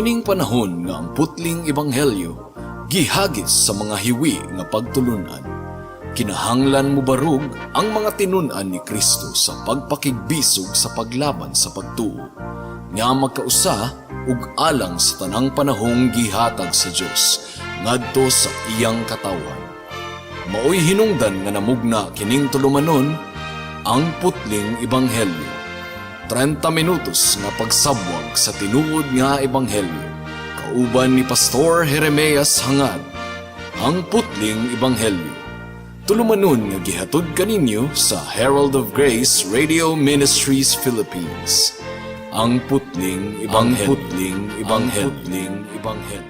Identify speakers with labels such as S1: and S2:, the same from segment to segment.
S1: Niining panahon nga ang putling ebanghelyo gihagis sa mga hiwi nga pagtulunan, kinahanglan mobarog ang mga tinun-an ni Kristo sa pagpakigbisog sa paglaban sa pagtuo nga magkausa ug alang sa tanang panahong gihatag sa Dios ngadto sa iyang katawhan. Maoy hinungdan nga namugna kining tulumanon, Ang Putling Ebanghelyo. 30 minutos nga pagsabwag sa tinuod nga ebanghelyo. Kauban ni Pastor Jeremias Hangad. Ang Putling Ebanghelyo. Tulumanon nga gihatod kaninyo sa Herald of Grace Radio Ministries Philippines. Ang Putling Ebanghelyo. Ang Putling Ebanghelyo. Ang Putling Ebanghelyo.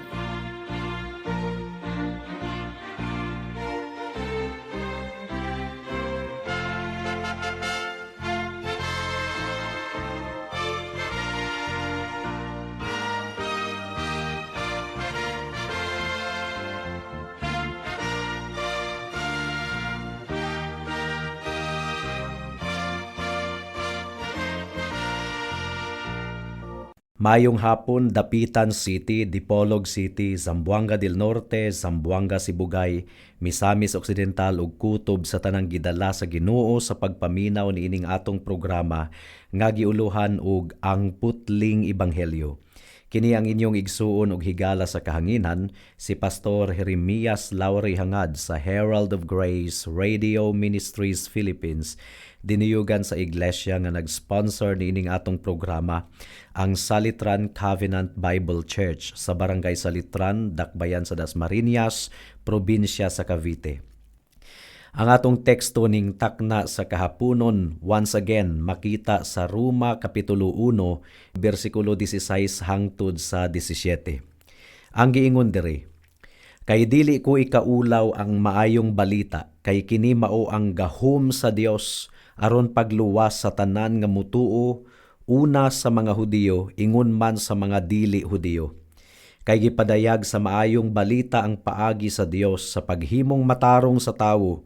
S2: Mayong hapon, Dapitan City, Dipolog City, Zamboanga del Norte, Zamboanga Sibugay, Misamis Occidental ug kutob sa tanang gidala sa Ginoo sa pagpaminaw niining atong programa nga giuluhan og Ang Putling Ebanghelyo. Kini ang inyong igsuon ug higala sa kahanginan, si Pastor Jeremias Lauri Hangad sa Herald of Grace Radio Ministries Philippines, dinuyugan sa iglesia nga nag-sponsor niining atong programa, ang Salitran Covenant Bible Church sa Barangay Salitran, Dakbayan sa Dasmariñas, probinsya sa Cavite. Ang atong teksto ning takna sa kahaponon, once again, makita sa Roma Kapitulo 1, bersikulo 16 hangtod sa 17. Ang giingon diri, "Kay dili ko ikaulaw ang maayong balita, kay kini mao ang gahom sa Dios aron pagluwas sa tanan nga mutuo, una sa mga Hudiyo, ingon man sa mga dili Hudiyo. Kay gipadayag sa maayong balita ang paagi sa Dios sa paghimong matarong sa tawo,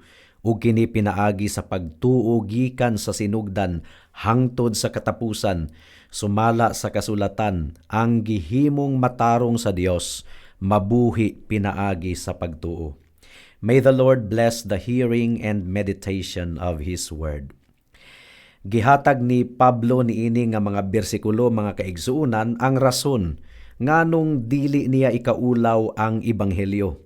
S2: ug kini pinaagi sa pagtuo gikan sa sinugdan hangtod sa katapusan, sumala sa kasulatan, ang gihimong matarong sa Dios mabuhi pinaagi sa pagtuo." May the Lord bless the hearing and meditation of His Word. Gihatag ni Pablo niini nga mga bersikulo, mga kaigsuonan, ang rason nganong dili niya ikaulaw ang ebanghelyo.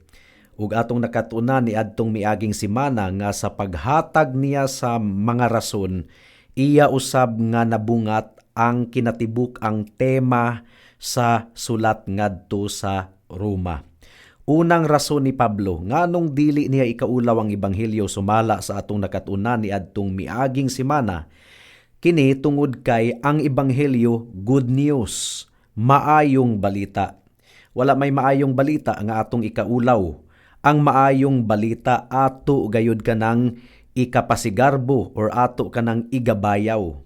S2: Ug atong nakatunan niadtong miaging semana nga sa paghatag niya sa mga rason, iya usab nga nabungat ang kinatibuk ang tema sa sulat ngadto sa Roma. Unang rason ni Pablo nganong dili niya ikaulaw ang ebanghelyo sumala sa atong nakatunan niadtong miaging semana, kini tungod kay ang ebanghelyo good news, maayong balita. Wala may maayong balita nga atong ikaulaw. Ang maayong balita ato gayud kanang ikapasigarbo or ato kanang igabayaw.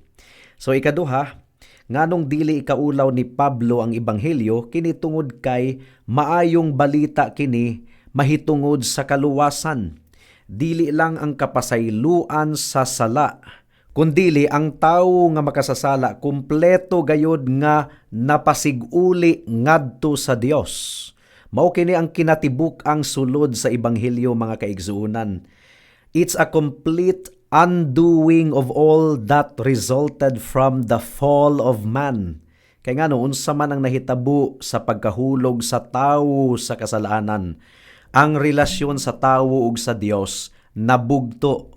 S2: So ikaduha, nganong dili ikaulaw ni Pablo ang ebanghelyo, kini tungod kay maayong balita kini mahitungod sa kaluwasan. Dili lang ang kapasayloan sa sala, kundili ang tawo nga makasasala kumpleto gayod nga napasiguli ngadto sa Dios. Mao kini ang kinatibuk ang sulod sa ebanghelyo, mga kaigsuonan. It's a complete undoing of all that resulted from the fall of man. Kay ngano, unsa man ang nahitabo sa pagkahulog sa tawo sa kasalanan, ang relasyon sa tawo ug sa Dios nabugto.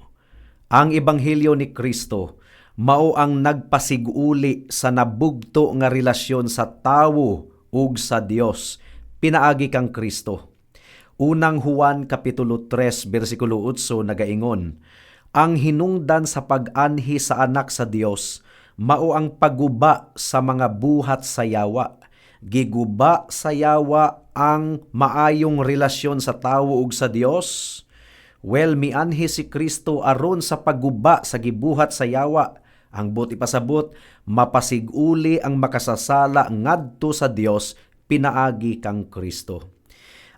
S2: Ang ebanghelyo ni Kristo mao ang nagpasiguli sa nabugto nga relasyon sa tawo ug sa Dios pinaagi kang Kristo. Unang Juan Kapitulo 3 bersikulo 8 nagaingon, "Ang hinungdan sa pag-anhi sa anak sa Dios mao ang pagguba sa mga buhat sa yawa." Giguba sa yawa ang maayong relasyon sa tawo ug sa Dios. Well, mianhi si Kristo aron sa pagguba sa gibuhat sa yawa. Ang buot ipasabot, mapasiguli ang makasasala ngadto sa Dios pinaagi kang Kristo.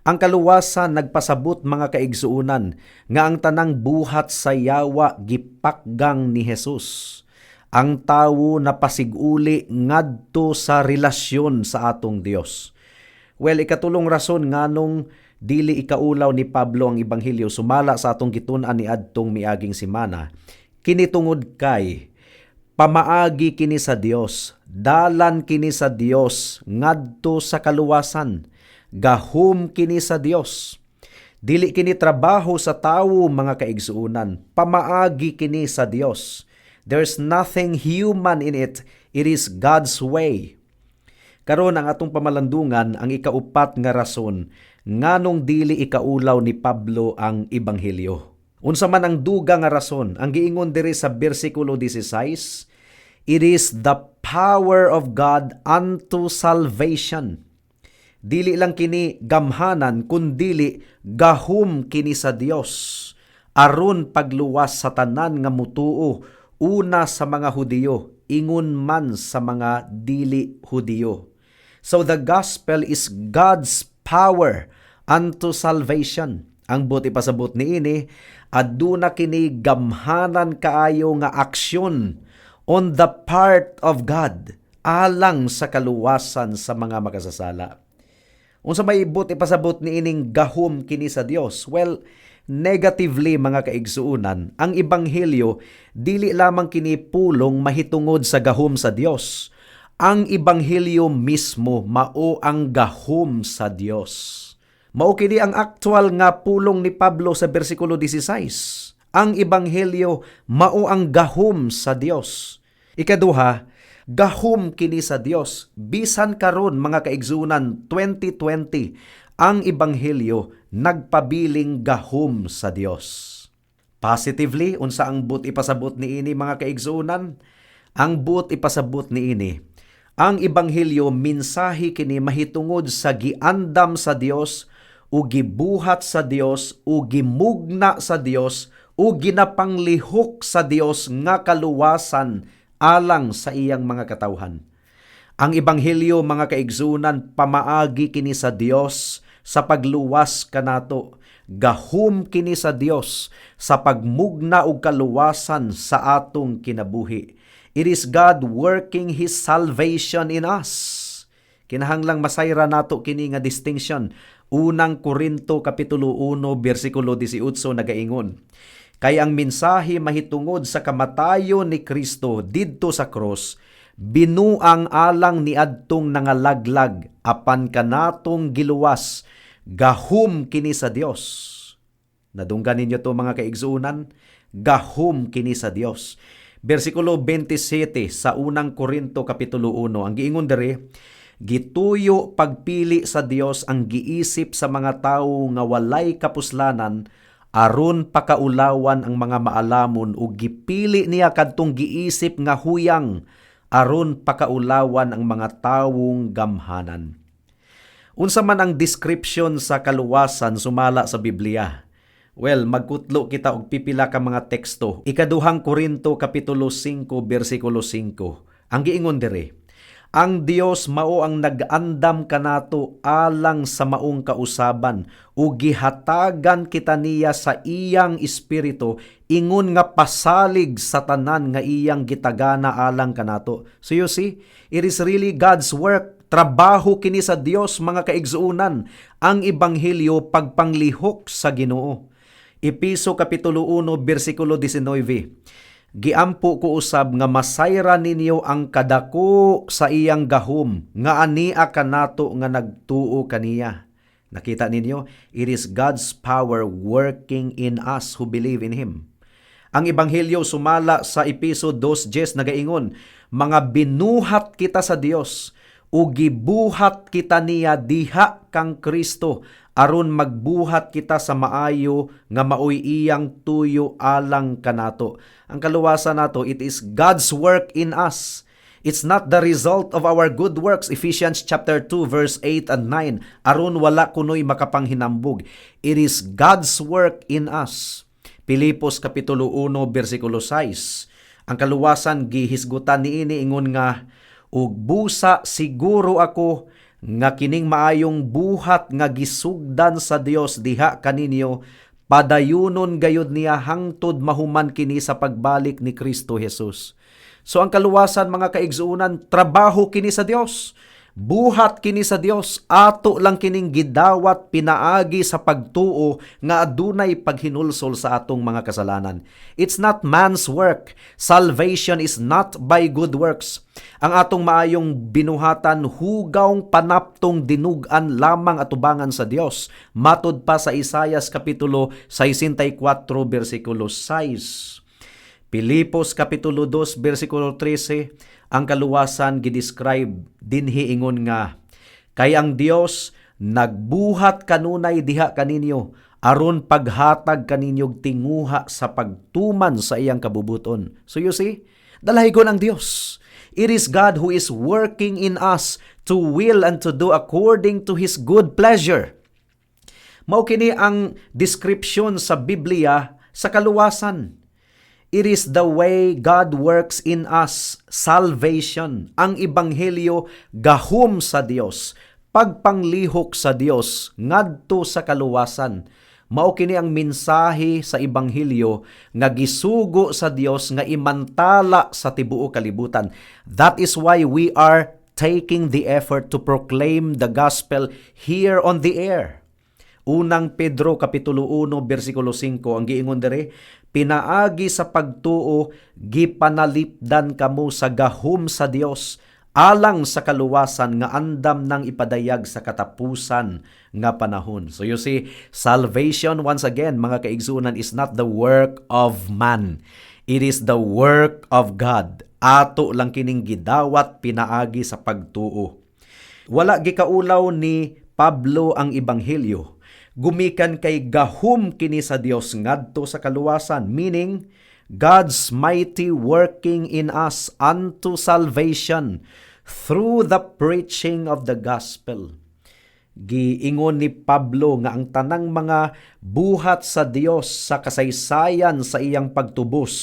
S2: Ang kaluwasan nagpasabot, mga kaigsuonan, nga ang tanang buhat sa yawa gipakgang ni Jesus. Ang tawo napasiguli ngadto sa relasyon sa atong Dios. Well, ikatulong rason nganong dili ikaulaw ni Pablo ang ebanghelyo sumala sa atong gitun-an niadtong miaging semana, kini tungod kay pamaagi kini sa Dios, dalan kini sa Dios ngadto sa kaluwasan, gahom kini sa Dios. Dili kini trabaho sa tawo, mga kaigsuonan, pamaagi kini sa Dios. There's nothing human in it. It is God's way. Karon, ang atong pamalandungan ang ikaupat nga rason nganong dili ikaulaw ni Pablo ang ebanghelyo. Unsa man ang duga nga rason? Ang giingon diri sa bersikulo 16, it is the power of God unto salvation. Dili lang kini gamhanan, kundili gahom kini sa Dios aron pagluwas sa tanan nga mutuo, una sa mga Hudiyo, ingon man sa mga dili Hudiyo. So the gospel is God's power unto salvation. Ang buot ipasabot niini, aduna kini gamhanan kaayo nga aksyon on the part of God alang sa kaluwasan sa mga makasasala. Unsa may buot ipasabot niining gahom kini sa Dios? Well, negatively, mga kaigsuonan, ang ebanghelyo dili lamang kini pulong mahitungod sa gahom sa Dios. Ang ebanghelyo mismo mao ang gahom sa Dios. Mao kini ang aktual nga pulong ni Pablo sa bersikulo 16. Ang ebanghelyo mao ang gahom sa Dios. Ikaduha, gahom kini sa Dios. Bisan karon, mga kaigsuonan, 2020, ang ebanghelyo nagpabiling gahom sa Dios. Positively, unsa ang buot ipasabot niini, mga kaigsuonan? Ang buot ipasabot niini, ang ebanghelyo mensahe kini mahitungod sa giandam sa Dios o gibuhat sa Dios o gimugna sa Dios o ginapanglihok sa Dios nga kaluwasan alang sa iyang mga katawhan. Ang ebanghelyo, mga kaigsuonan, pamaagi kini sa Dios sa pagluwas kanato. Gahom kini sa Dios sa pagmugna og kaluwasan sa atong kinabuhi. It is God working His salvation in us. Kinahanglang masayra nato kini nga distinction. Unang Korinto kapitulo 1 bersikulo 18 nagaingon, "Kay ang mensahe mahitungod sa kamatayon ni Kristo didto sa cross binuang alang niadtong nangalaglag, apan kanatong giluwas gahom kini sa Dios." Nadunggan ninyo to, mga kaigsuonan? Gahom kini sa Dios. Bersikulo 27 sa Unang Korinto kapitulo 1, ang giingon diri, "Gituyo pagpili sa Dios ang giisip sa mga tawo nga walay kapuslanan aron pakaulawan ang mga maalamon, ug gipili niya kadtong giisip nga huyang aron pakaulawan ang mga tawong gamhanan." Unsa man ang description sa kaluwasan sumala sa Biblia? Well, magkutlo kita og pipila ka mga teksto. Ikaduhang Korinto kapitulo 5 bersikulo 5. Ang giingon diri, "Ang Dios mao ang nag-andam kanato alang sa maong kausaban ug gihatagan kita niya sa iyang espiritu ingon nga pasalig sa tanan nga iyang gitagana alang kanato." So you see, it is really God's work. Trabaho kini sa Dios, mga kaigsuonan, ang ebanghelyo, pagpanglihok sa Ginoo. Epeso kapitulo 1 bersikulo 19. "Giampo ko usab nga masayra ninyo ang kadako sa iyang gahom nga ania kanato nga nagtuo kaniya." Nakita ninyo, it is God's power working in us who believe in Him. Ang ebanghelyo sumala sa Epeso 2:10 nagaingon, "Mga binuhat kita sa Dios ug gibuhat kita niya diha kang Kristo aron magbuhat kita sa maayo nga maoy iyang tuyo alang kanato." Ang kaluwasan nato, it is God's work in us. It's not the result of our good works. Ephesians chapter 2 verse 8 and 9. Aron wala kunoy makapanghinambog. It is God's work in us. Pilipos kapitulo 1 bersikulo 6. Ang kaluwasan gihisgutan niini ingon nga, "Ug busa siguro ako nga kining maayong buhat nga gisugdan sa Dios diha kaninyo, padayunon gayud niya hangtod mahuman kini sa pagbalik ni Kristo Jesus." So ang kaluwasan, mga kaigsuonan, trabaho kini sa Dios. Buhat kini sa Dios, ato lang kining gidawat pinaagi sa pagtuo nga adunay paghinulsol sa atong mga kasalanan. It's not man's work. Salvation is not by good works. Ang atong maayong binuhatan, hugawng panaptong dinug-an lamang atubangan sa Dios. Matud pa sa Isayas kapitulo 64 bersikulo 6. Pilipos kapitulo 2 bersikulo 13, ang kaluwasan gidescribe dinhi, ingon nga kay ang Dios nagbuhat kanunay diha kaninyo aron paghatag kaninyog tinguha sa pagtuman sa iyang kabubuton. So you see, dalaygon ang Dios. It is God who is working in us to will and to do according to His good pleasure. Mao kini ang description sa Biblia sa kaluwasan. It is the way God works in us salvation. Ang ebanghelyo, gahom sa Dios, pagpanglihok sa Dios ngadto sa kaluwasan. Mao kini ang mensahe sa ebanghelyo nga gisugo sa Dios nga imantala sa tibuok kalibutan. That is why we are taking the effort to proclaim the gospel here on the air. Unang Pedro kapitulo 1 bersikulo 5, ang giingon diri, pinaagi sa pagtuo gipanalipdan kamo sa gahom sa Dios alang sa kaluwasan nga andam nang ipadayag sa katapusan nga panahon. So you see, salvation, once again, mga kaigsuonan, is not the work of man. It is the work of God. Ato lang kining gidawat pinaagi sa pagtuo. Wala gikaulaw ni Pablo ang ebanghelyo gumikan kay gahom kini sa Dios ngadto sa kaluwasan, meaning God's mighty working in us unto salvation through the preaching of the gospel. Giingon ni Pablo nga ang tanang mga buhat sa Dios sa kasaysayan sa iyang pagtubos,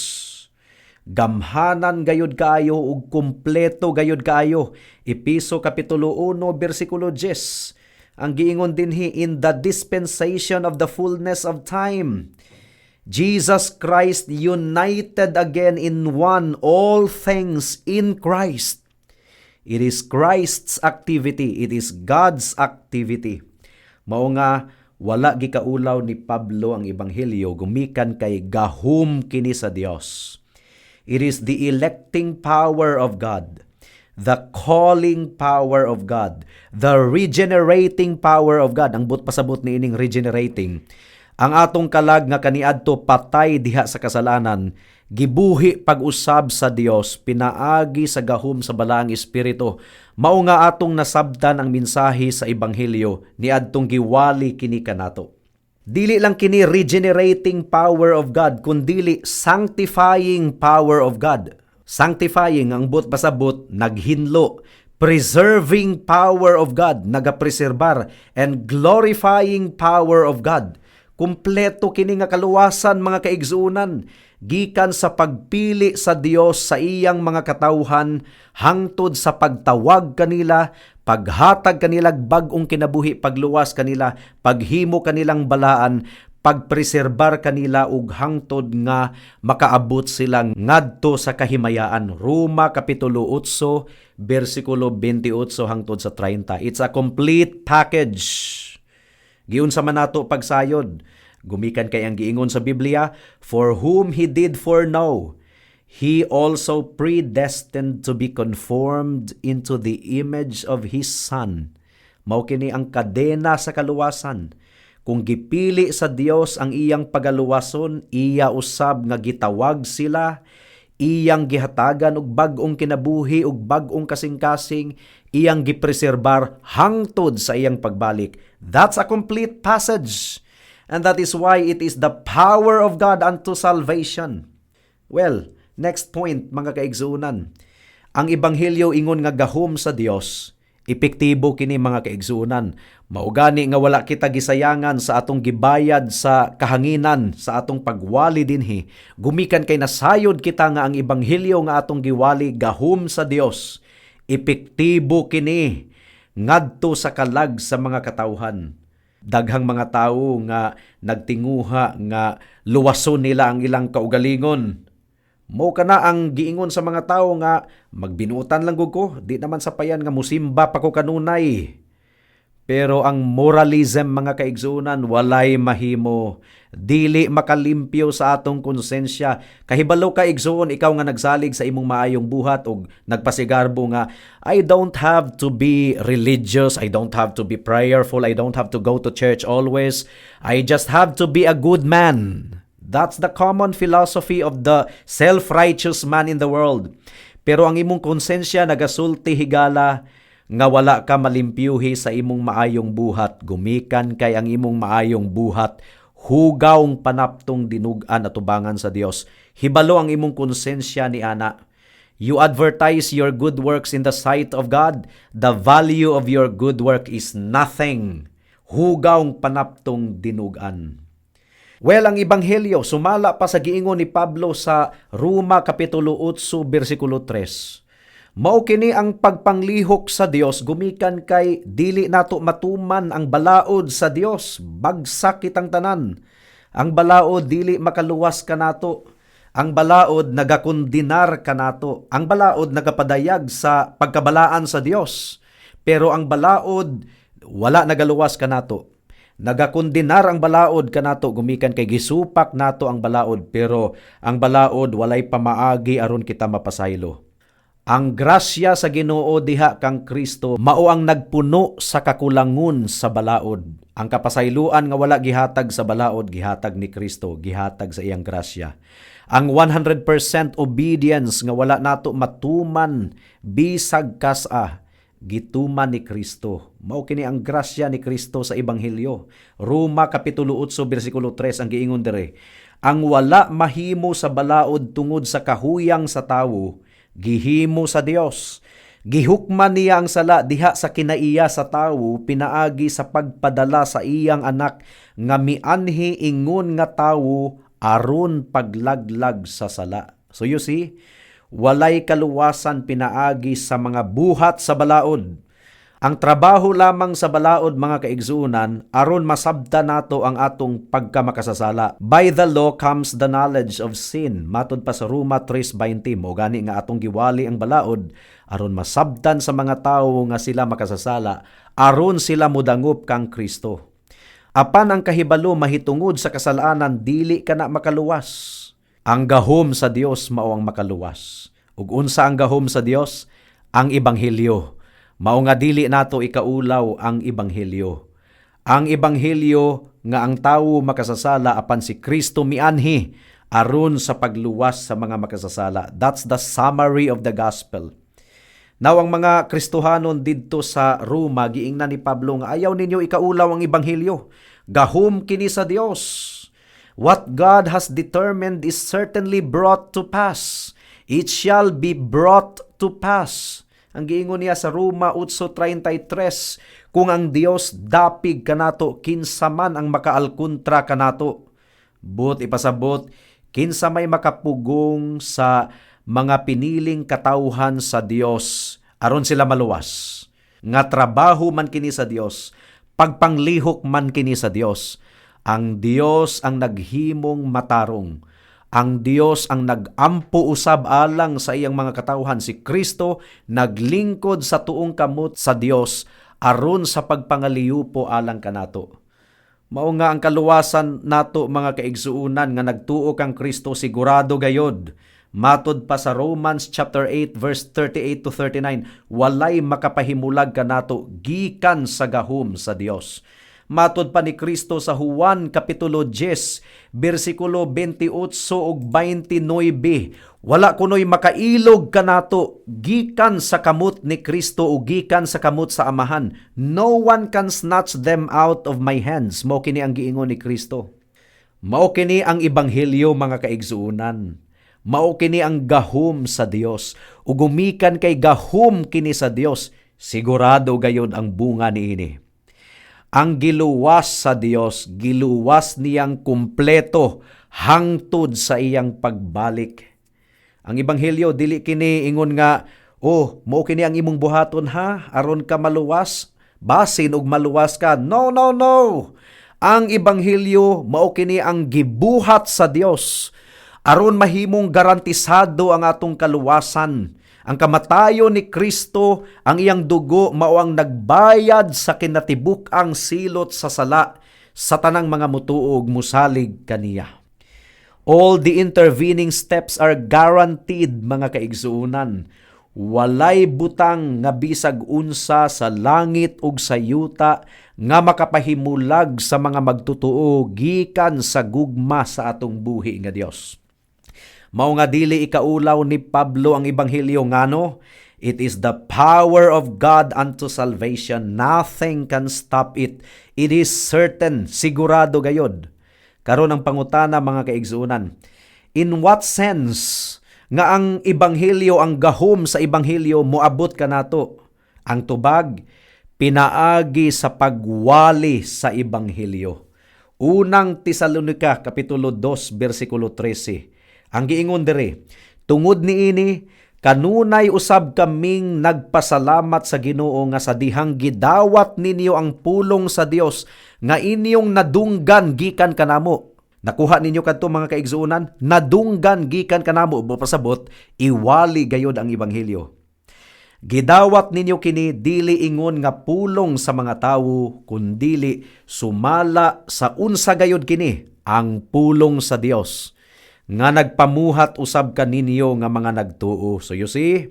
S2: gamhanan gayud kaayo ug kumpleto gayud kaayo. Epeso kapitulo 1 bersikulo 10, ang giingon dinhi, in the dispensation of the fullness of time, Jesus Christ united again in one all things in Christ. It is Christ's activity, it is God's activity. Mao nga wala gikaulaw ni Pablo ang ebanghelyo gumikan kay gahom kini sa Dios. It is the electing power of God, the calling power of God, the regenerating power of God. Ang buot pasabot ni ining regenerating, ang atong kalag nga kaniadto patay diha sa kasalanan, gibuhi pag-usab sa Dios pinaagi sa gahom sa Balaang Espiritu. Mao nga atong nasabtan ang mensahe sa ebanghelyo niadtong giwali kini kanato. Dili lang kini regenerating power of God kundili sanctifying power of God. Sanctifying, ang buot pasabot, naghinlo. Preserving power of God, nagapreserbar, and glorifying power of God. Kumpleto kini nga kaluwasan, mga kaigsuonan, gikan sa pagpili sa Dios sa iyang mga katawhan hangtod sa pagtawag kanila, paghatag kanila bag-ong kinabuhi, pagluwas kanila, paghimo kanilang balaan, pagpreserbar kanila ug hangtod nga makaabot sila ngadto sa kahimayaan. Roma kapitulo 8 bersikulo 28 hangtod sa 30. It's a complete package. Giunsa man nato pagsayod? Gumikan kay ang giingon sa Biblia, "For whom He did foreknow, He also predestined to be conformed into the image of His Son." Mao kini ang kadena sa kaluwasan. Kung gipili sa Dios ang iyang pagaluwason, iya usab nga gitawag sila, iyang gihatagan og bag-ong kinabuhi ug bag-ong kasing-kasing, iyang gipreserbar hangtod sa iyang pagbalik. That's a complete passage. And that is why it is the power of God unto salvation. Well, next point, mga kaigsuonan. Ang ebanghelyo, ingon nga gahom sa Dios. Epektibo kini, mga kaigsuonan. Mao gani nga wala kita gisayangan sa atong gibayad sa kahanginan sa atong pagwali dinhi. Gumikan kay nasayod kita nga ang ebanghelyo nga atong giwali, gahom sa Dios. Epektibo kini ngadto sa kalag sa mga katawhan. Daghang mga tawo nga nagtinguha nga luwason nila ang ilang kaugalingon. Mao kana ang giingon sa mga tawo nga magbinuotan lang gud ko, di naman sapayan nga musimba pa ko kanunay. Pero ang moralism, mga kaigsuonan, walay mahimo. Dili makalimpyo sa atong konsensya. Kahibalo ka, igsuon, ikaw nga nagsalig sa imong maayong buhat og nagpasigarbo nga I don't have to be religious, I don't have to be prayerful, I don't have to go to church always. I just have to be a good man. That's the common philosophy of the self-righteous man in the world. Pero ang imong konsensya nagasulti higala nga wala ka malimpyuhi sa imong maayong buhat, gumikan kay ang imong maayong buhat hugawng panaptong dinug-an atubangan sa Dios. Hibalo ang imong konsensya ni ana. You advertise your good works in the sight of God. The value of your good work is nothing. Hugawng panaptong dinug-an. Well, ang ebanghelyo sumala pa sa giingon ni Pablo sa Roma kapitulo 8 bersikulo 3. Mao kini ang pagpanglihok sa Dios gumikan kay dili nato matuman ang balaod sa Dios, bagsak kitang tanan. Ang balaod dili makaluwas kanato. Ang balaod nagakondenar kanato. Ang balaod nagapadayag sa pagkabalaan sa Dios. Pero ang balaod wala nagaluwas kanato. Nagakondenar ang balaod kanato gumikan kay gisupak nato ang balaod, pero ang balaod walay pamaagi aron kita mapasaylo. Ang grasya sa Ginoo diha kang Kristo mao ang nagpuno sa kakulangon sa balaod. Ang kapasayloan nga wala gihatag sa balaod, gihatag ni Kristo, gihatag sa iyang grasya. Ang 100% obedience nga wala nato matuman bisag kas-a, gituman ni Kristo. Mao kini ang grasya ni Kristo sa ebanghelyo. Roma kapitulo 8 bersikulo 3 ang giingon dere. Ang wala mahimo sa balaod tungod sa kahuyang sa tawo, gihimo sa Dios. Gihukman niya ang sala diha sa kinaiya sa tawo pinaagi sa pagpadala sa iyang anak nga mianhi ingon nga tawo aron paglaglag sa sala. So you see, walay kaluwasan pinaagi sa mga buhat sa balaod. Ang trabaho lamang sa balaod, mga kaigsuonan, aron masabta nato ang atong pagkamakasasala. By the law comes the knowledge of sin. Matod pa sa Roma 3:20, mao gani nga atong giwali ang balaod aron masabtan sa mga tawo nga sila makasasala, aron sila modangop kang Kristo. Apan ang kahibalo mahitungod sa kasalanan, dili ka na makaluwas. Ang gahom sa Dios mao ang makaluwas. Ug unsa ang gahom sa Dios? Ang ebanghelyo. Mao nga dili nato ikaulaw ang ebanghelyo. Ang ebanghelyo nga ang tawo makasasala apan si Kristo mianhi aron sa pagluwas sa mga makasasala. That's the summary of the gospel. Now, ang mga Kristohanon didto sa Roma, giingnan ni Pablo nga ayaw ninyo ikaulaw ang ebanghelyo. Gahom kini sa Dios. What God has determined is certainly brought to pass. It shall be brought to pass. Ang giingon niya sa Roma 8:33, kung ang Dios dapig kanato, kinsa man ang makaalkontra kanato? Buot ipasabot, kinsa may makapugong sa mga piniling katawhan sa Dios aron sila maluwas? Nga trabaho man kini sa Dios, pagpanglihok man kini sa Dios. Ang Dios ang naghimong matarong. Ang Dios ang nag-ampo usab alang sa iyang mga katawhan. Si Kristo naglingkod sa tuong kamot sa Dios aron sa pagpangaliyupo alang kanato. Mao nga ang kaluwasan nato, mga kaigsuonan nga nagtuo kang Kristo, sigurado gayod. Matod pa sa Romans chapter 8 verse 38 to 39, walay makapahimulag kanato gikan sa gahom sa Dios. Matod pa ni Kristo sa Juan kapitulo 10 bersikulo 28 ug 29, wala kunoy makailog kanato gikan sa kamot ni Kristo o gikan sa kamot sa Amahan. No one can snatch them out of my hands. Mao kini ang giingon ni Kristo. Mao kini ang ebanghelyo, mga kaigsuonan. Mao kini ang gahom sa Dios. Ug gumikan kay gahom kini sa Dios, sigurado gayod ang bunga niini. Ang giluwas sa Dios, giluwas niyang kumpleto hangtod sa iyang pagbalik. Ang ebanghelyo dili kini ingon nga, "Oh, mao kini ang imong buhaton ha aron ka maluwas, basin og maluwas ka." No, no, no. Ang ebanghelyo mao kini ang gibuhat sa Dios. Aron mahimong garantisado ang atong kaluwasan, ang kamatayon ni Kristo, ang iyang dugo mao ang nagbayad sa kinatibuk-ang silot sa sala sa tanang mga mutuo ug musalig kaniya. All the intervening steps are guaranteed, mga kaigsuonan. Walay butang nga bisag unsa sa langit ug sa yuta nga makapahimulag sa mga magtutuo gikan sa gugma sa atong buhi nga Dios. Mao nga dili ikaulaw ni Pablo ang ebanghelyo, ngano? It is the power of God unto salvation. Nothing can stop it. It is certain, sigurado gayod. Karon, ang pangutana, mga kaigsuonan, in what sense nga ang ebanghelyo, ang gahom sa ebanghelyo moabot kanato? Ang tubag, pinaagi sa pagwali sa ebanghelyo. Unang Tesalonika kapitulo 2 bersikulo 13. Ang giingon diri, "Tungod niini kanunay usab kaming nagpasalamat sa Ginoo nga sa dihang gidawat ninyo ang pulong sa Dios nga inyong nadunggan gikan kanamo." Nakuha ninyo kadto, mga kaigsuonan, nadunggan gikan kanamo, pasabot iwali gayod ang ebanghelyo. "Gidawat ninyo kini dili ingon nga pulong sa mga tawo, kundili sumala sa unsa gayod kini, ang pulong sa Dios nga nagpamuhat usab kaninyo nga mga nagtuo." So you see,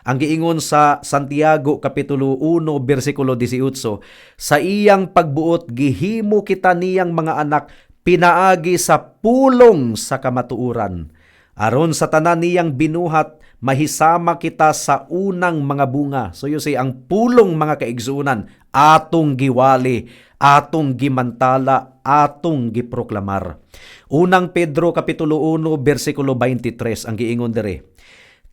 S2: ang giingon sa Santiago kapitulo 1 bersikulo 18, sa iyang pagbuot gihimo kita niyang mga anak pinaagi sa pulong sa kamatuoran. Aron sa tanan niyang binuhat mahisama kita sa unang mga bunga. So you see, ang pulong, mga kaigsuonan, atong giwali, atong gimantala, atong giproklamar. Unang Pedro kapitulo 1 bersikulo 23, ang giingon diri,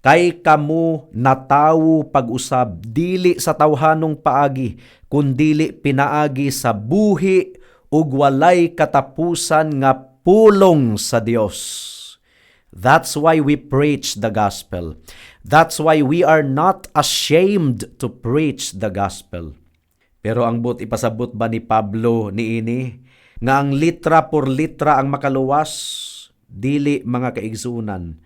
S2: "Kay kamo natawo pag-usab dili sa tawhanong paagi, kundili pinaagi sa buhi ug walay katapusan nga pulong sa Dios." That's why we preach the gospel. That's why we are not ashamed to preach the gospel. Pero ang buot ipasabot ba ni Pablo niini nga ang litra por litra ang makaluwas? Dili, mga kaigsuonan.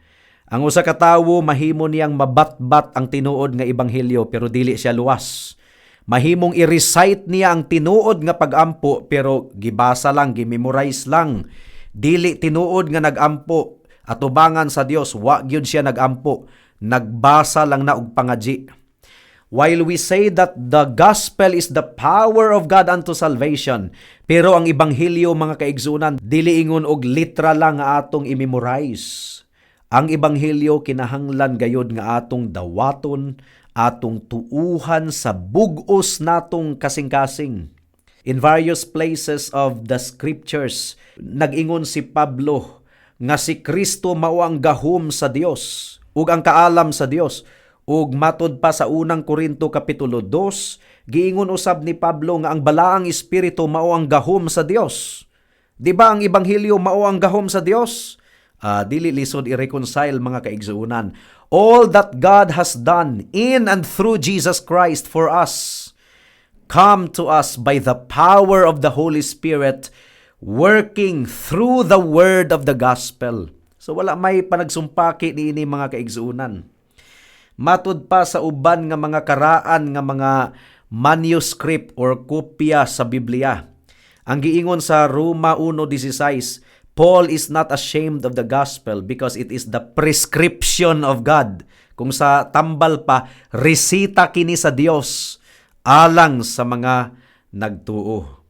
S2: Ang usa ka tawo, mahimo niyang mabatbat ang tinuod nga ebanghelyo pero dili siya luwas. Mahimong i-recite niya ang tinuod nga pagampo pero gibasa lang, gimemorize lang. Dili tinuod nga nagampo atubangan sa Dios, wa gyud siya nagampo. Nagbasa lang na og pangaji. While we say that the gospel is the power of God unto salvation, pero ang ebanghelyo, mga kaigsuonan, dili ingon og litra lang nga atong i-memorize. Ang ebanghelyo kinahanglan gayod nga atong dawaton, atong tuuhan sa bug-os natong kasing-kasing. In various places of the scriptures, nag-ingon si Pablo nga si Kristo mao ang gahom sa Dios ug ang kaalam sa Dios. Ug matod pa sa Unang Korinto kapitulo 2, giingon usab ni Pablo nga ang Balaang Espiritu mao ang gahom sa Dios. Di ba ang ebanghelyo mao ang gahom sa Dios? Dili lisod i-reconcile, mga kaigsuonan. All that God has done in and through Jesus Christ for us come to us by the power of the Holy Spirit working through the word of the gospel. So wala may panagsumpaki niini, mga kaigsuonan. Matud pa sa uban nga mga karaan nga mga manuscript or kopya sa Biblia, ang giingon sa Roma 1:16, "Paul is not ashamed of the gospel because it is the prescription of God." Kung sa tambal pa, resita kini sa Dios alang sa mga nagtuo.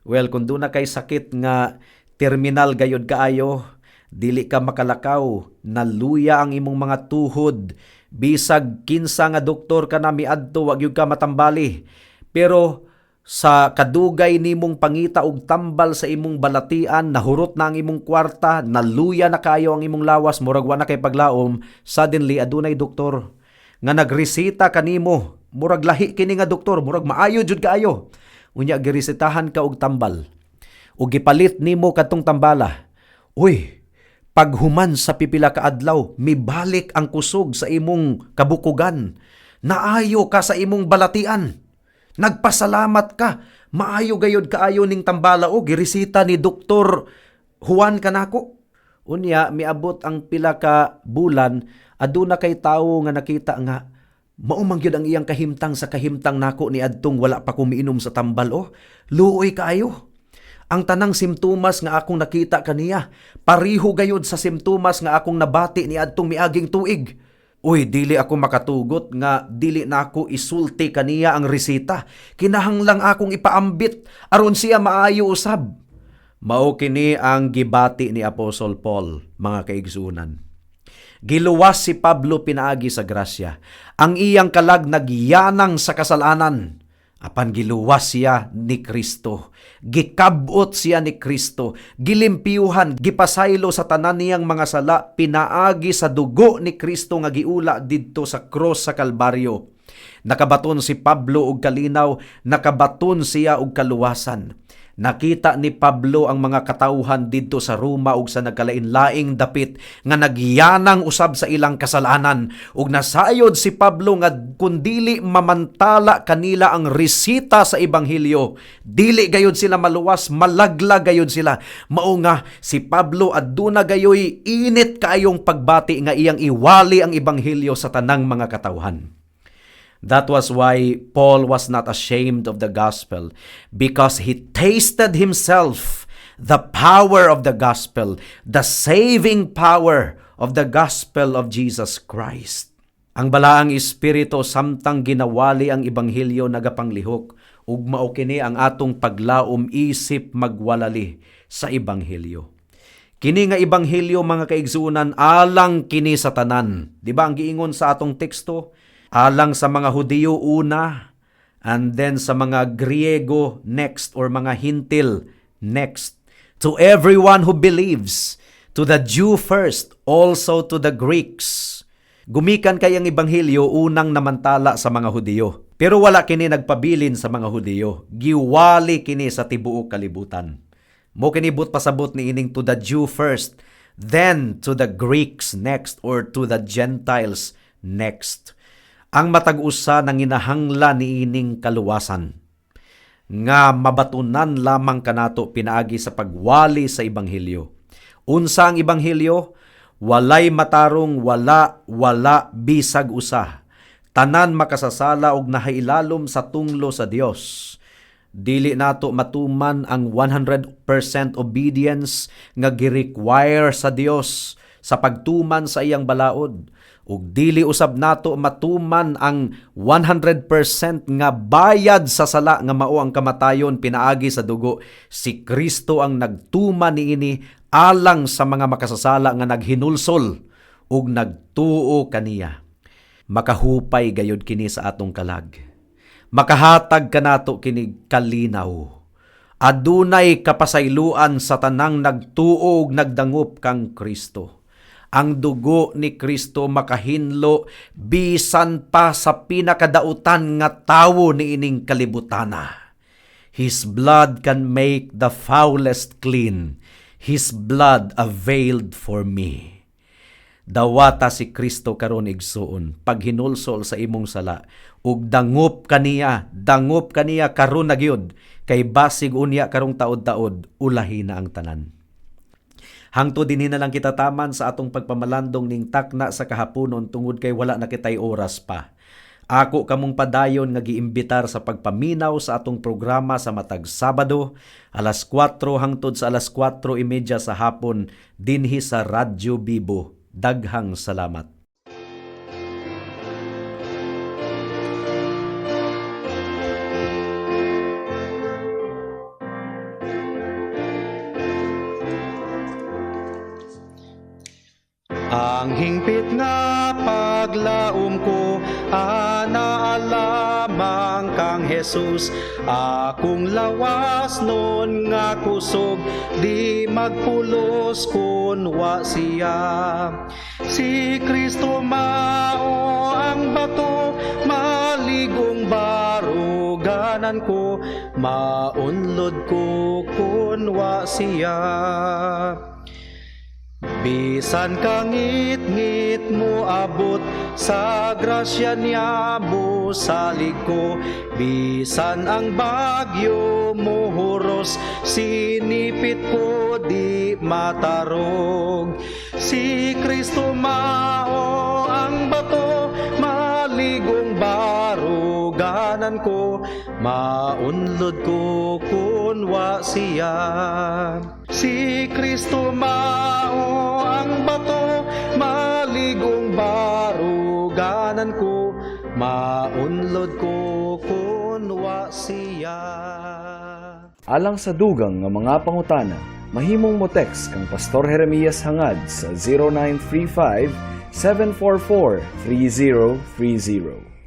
S2: Well, kung duna kay sakit nga terminal gayod kaayo, dili ka makalakaw, naluya ang imong mga tuhod, bisag kinsa nga doktor ka na miadto, wa gyud ka matambali. Pero sa kadugay nimong pangita og tambal sa imong balatian, nahurot na ang imong kwarta, naluya na kayo ang imong lawas, murag wa na kay paglaom, suddenly adunay doktor nga nagresita kanimo, murag lahi kini nga doktor, murag maayo jud kaayo. Unya giresetahan ka og tambal. Ug gipalit nimo kadtong tambala. Uy, paghuman sa pipila ka adlaw, mibalik ang kusog sa imong kabukugan. Naayo ka sa imong balatian. Nagpasalamat ka. Maayo gayod kaayo ning tambala o giresita ni Doktor Juan kanako. Unya miabot ang pila ka bulan, aduna kay tawo nga nakita nga mao man gyud ang iyang kahimtang sa kahimtang nako ni adtong wala pa ko miinom sa tambal oh. Luoy kaayo. Ang tanang simptomas nga akong nakita kaniya, pariho gayud sa simptomas nga akong nabati ni adtong miaging tuig. Uy, dili ako makatugot nga dili na ako isulti kaniya ang resita. Kinahanglang akong ipaambit aron siya maayo usab. Mao kini ang gibati ni Apostle Paul, mga kaigsunan. Giluwas si Pablo pinaagi sa grasya. Ang iyang kalag nagyanang sa kasalanan. Apan giluwas siya ni Kristo. Gikabot siya ni Kristo. Gilimpyuhan, gipasaylo sa tanan niyang mga sala pinaagi sa dugo ni Kristo nga giula didto sa cross sa Kalbaryo. Nakabaton si Pablo og kalinaw, nakabaton siya og kaluwasan. Nakita ni Pablo ang mga katawhan didto sa Roma ug sa nagkalain-laing dapit nga nagyanang usab sa ilang kasalanan, ug nasayod si Pablo nga kun dili mamantala kanila ang resita sa ebanghelyo, dili gayud sila maluwas, malaglag gayud sila. Mao nga si Pablo aduna gayoy init kaayong pagbati nga iyang iwali ang ebanghelyo sa tanang mga katawhan. That was why Paul was not ashamed of the gospel, because he tasted himself the power of the gospel, the saving power of the gospel of Jesus Christ. Ang balaang espiritu samtang ginawali ang ebanghelyo nagapanglihok, ug mao kini ang atong paglaom isip magwalali sa ebanghelyo. Kini nga ebanghelyo, mga kaigsuonan, alang kini sa tanan. Di ba ang giingon sa atong teksto? Alang sa mga Hudiyo una, and then sa mga Griego next, or mga Hintil next. To everyone who believes, to the Jew first, also to the Greeks. Gumikan kay ang ebanghelyo unang namantala sa mga Hudiyo. Pero wala kini nagpabilin sa mga Hudiyo. Giwali kini sa tibuok kalibutan. Mao kini buot pasabot ni ining to the Jew first, then to the Greeks next, or to the Gentiles next. Ang matag usa nanginahanglan niining kaluwasan nga mabatunan lamang kanato pinaagi sa pagwali sa ebanghelyo. Unsa ang ebanghelyo? Walay matarong, wala, wala bisag usa. Tanan makasasala og nahailalom sa tunglo sa Dios. Dili nato matuman ang 100% obedience nga gi-require sa Dios sa pagtuman sa iyang balaod. Ug dili usab nato matuman ang 100% nga bayad sa sala nga mao ang kamatayon pinaagi sa dugo. Si Kristo ang nagtuman niini alang sa mga makasasala nga naghinulsol ug nagtuo kaniya. Makahupay gayud kini sa atong kalag. Makahatag kanato kini kalinaw. Adunay kapasayloan sa tanang nagtuo ug nagdangup kang Kristo. Ang dugo ni Kristo makahinlo bisan pa sa pinakadautan nga tawo niining kalibutana. His blood can make the foulest clean. His blood availed for me. Dawata si Kristo karon, igsuon, paghinulsol sa imong sala ug dangup kaniya, dangup kaniya karon na gyud, kay basig unya karong taod-taod ulahi na ang tanan. Hangtod dinhi na lang kita taman sa atong pagpamalandong ning takna sa kahaponon tungod kay wala na kitay oras pa. Ako kamong padayon nga giimbitar sa pagpaminaw sa atong programa sa matag Sabado, alas 4 hangtod sa alas 4:30 sa hapon dinhi sa Radyo Bibo. Daghang salamat.
S3: Ang hingpit nga paglaom ko, ana lamang kang Jesus. Akong lawas nun nga kusog, di magpulos kun wa siya. Si Kristo mao ang bato, maligong baruganan ko, maunlod ko kun wa siya. Bisan kangit-ngit mo abot, sa grasya niya mo salig ko. Bisan ang bagyo mo huros, sinipit ko di matarog. Si Kristo mao ang bato, maligong baruganan ko, maunlod ko kun wa siya. Si Kristo mao ang bato, maligong baruganan ko, maunlod ko kun wa siya.
S4: Alang sa dugang nga mga pangutana, mahimong mo text kang Pastor Jeremias Hangad sa 0935 744 3030.